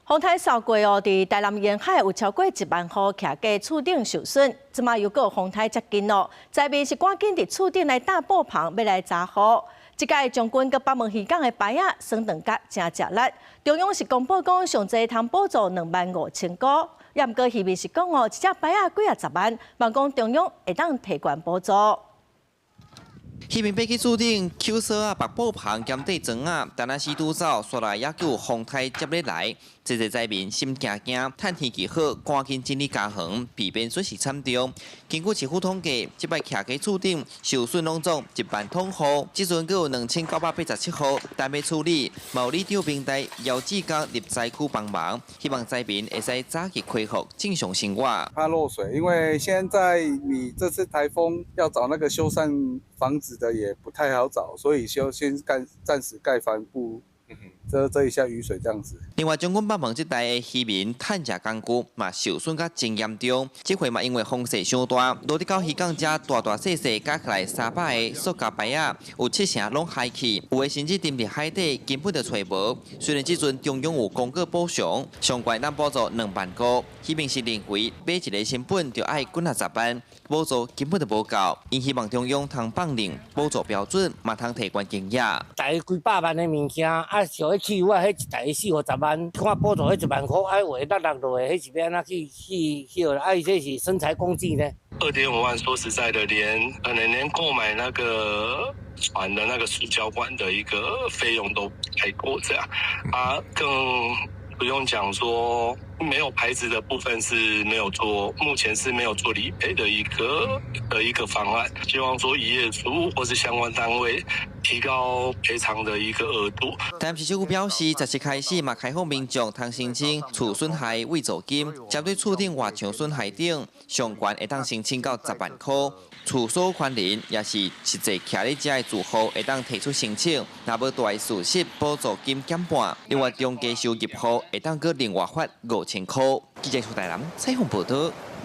風颱掃過哦，佇台南沿海有超過1萬戶徛家厝頂受損，這馬又閣有風颱接近咯，災民是趕緊佇厝頂來搭布棚，欲來遮雨。這擺將軍佮北門漁港的排仔損斷甲誠食力，中央是公布講上濟通補助25,000箍，也毋過漁民是講哦，一隻排仔幾仔十萬，望講中央會當提懸補助。漁民爬去厝頂，抾索仔、縛布棚兼綴床仔，但若時拄走，煞來猶閣有風颱接咧來，濟濟災民心驚驚，趁天氣好，趕緊整理家園，避免損失慘重。根據市府統計，這擺徛家厝頂受損攏總1萬通戶，這陣閣有2987戶等欲處理。嘛有里長明代姚志剛入災區幫忙，希望災民會使早日恢復正常生活。怕漏水，因為現在你這次颱風要找那個修繕房子的也不太好找，所以就先蓋，暫時蓋帆布，遮遮一下雨水這樣子。另外，將軍北門這帶的漁民趁食工具嘛受損甲真嚴重，這回嘛因為風勢傷大，落佇到漁港遮大大細細加起來300個塑膠排仔，有七成攏海去，有的甚至沉佇海底，根本就揣無。雖然這陣中央有公告補償，上懸當補助2萬箍，漁民是認為買一个成本就愛幾仔十萬，補助根本就無夠，𪜶希望中央通放定補助標準，嘛通提懸金額。大概幾百萬的物件，啊，像彼汽油啊，彼一台四五十萬，看補助彼1萬箍，啊，有的落落落的，彼是欲按怎去去去？啊，伊這是生財工具呢。2.5萬，說實在的，連可能連購買那個船的那個塑膠管的一個費用都太過這樣，啊，更不用講說沒有牌子的部分是沒有做，目前是沒有做理賠的一個方案。希望說漁業署或是相關單位提高賠償的一個額度。台南市政府表示，17開始嘛開放民眾通申請厝損害慰助金，針對厝頂外牆損害等，上懸會當申請到10萬箍。厝所權人也是實際徛咧遮的住戶會當提出申請，若無大損失補助金減半。另外，中低收入戶會當閣另外發5000箍。記者出台南採訪報道。